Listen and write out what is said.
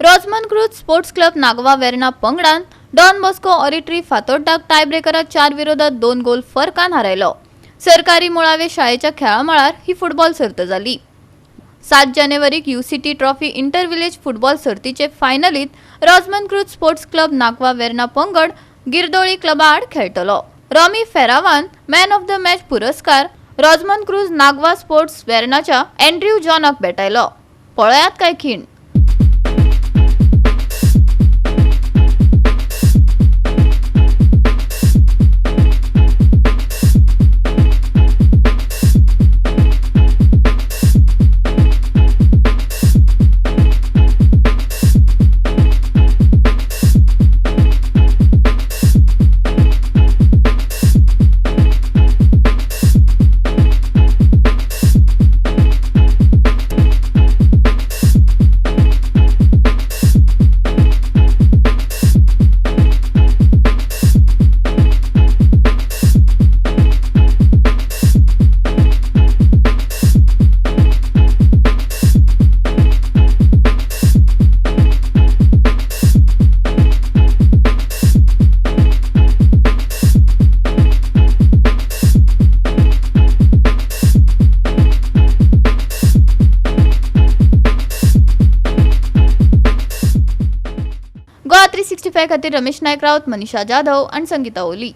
रोजमन Cruz sports club Nagoa Verna पंगडान Don Bosco ऑरिट्री फातोड्डाक टायब्रेकरात 4-2 गोल फरकान हारयलो. सरकारी मुळावे शाळेच्या खेळामळार ही फुटबॉल सर्त जाली. 7 जानेवारीक UCT trophy inter village football सर्तीचे फायनलीत रोजमन क्रूज स्पोर्ट्स क्लब नागवा वेर्णा पंगड गिरदोळी क्लबा आड खेळटलो. रॉमी फेरावान मॅन ऑफ the match पुरस्कार रोजमन क्रूज नागवा स्पोर्ट्स वेर्णाच्या एन्ड्र्यू जॉनाक भेटायलो. पळयात काय खीण. गोवा 365 खातीर रमेश नायक राऊत, मनीषा जाधव आणि संगीता ओली.